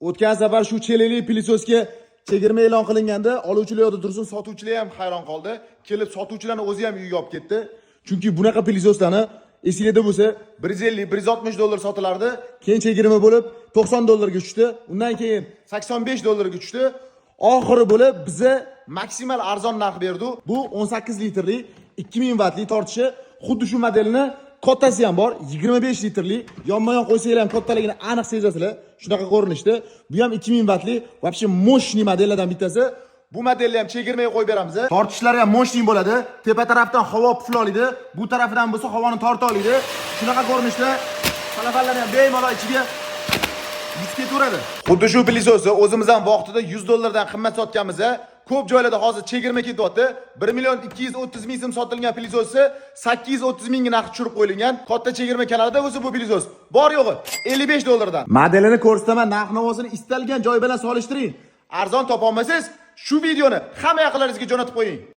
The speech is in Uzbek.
O'tgan safar shu chelakli пылесос ga chegirma e'lon qilinganda oluvchilar yoqda tursin, sotuvchilar ham hayron qoldi. Kelib sotuvchilarni o'zi ham uyga olib ketdi. Chunki bunaqa пылесос larni, esinglarda bo'lsa, 150, 160 dollar sotilardi. Keyin chegirma bo'lib 90 dollarga tushdi. Undan keyin 85 dollarga tushdi. Oxiri bo'lib biza maksimal arzon narx berdi. Bu 18 litrli, 2000 vatli tortishi. Xuddi shu modelni kattasi ham bor, 25 litrli. Yonma-yon qo'ysanglar ham kattaligini aniq sezasizlar. Shunaqa ko'rinishda. Bu ham 2000 vatli, вообще мощный modellardan bittasi. Bu modelni ham chegirmaga qo'yib beramiz. Tortishlari ham мощный bo'ladi. Tepa tarafdan havo pufla oladi, bu tarafidan bo'lsa havoni torta oladi. Shunaqa ko'rinishda salafanlarni ham bemalol ichiga yutib ketaveradi. Xuddi shu пылесос ni o'zimiz ham vaqtida 100 dollardan qimmat sotganmiz. Ko'p joylarda hozir chegirma ketyapti. 1 million 230 ming so'm sotilgan пылесос ni 830 mingga narxi tushirib qo'yilgan. Katta chegirma kanalida bo'lsa, bu пылесос bor yo'g'i 55 dollardan. Modelini ko'rsataman, narx navosini istalgan joy bilan solishtiring. Arzon topa olmasangiz, shu videoni hamma yaqinlaringizga jo'natib qo'ying.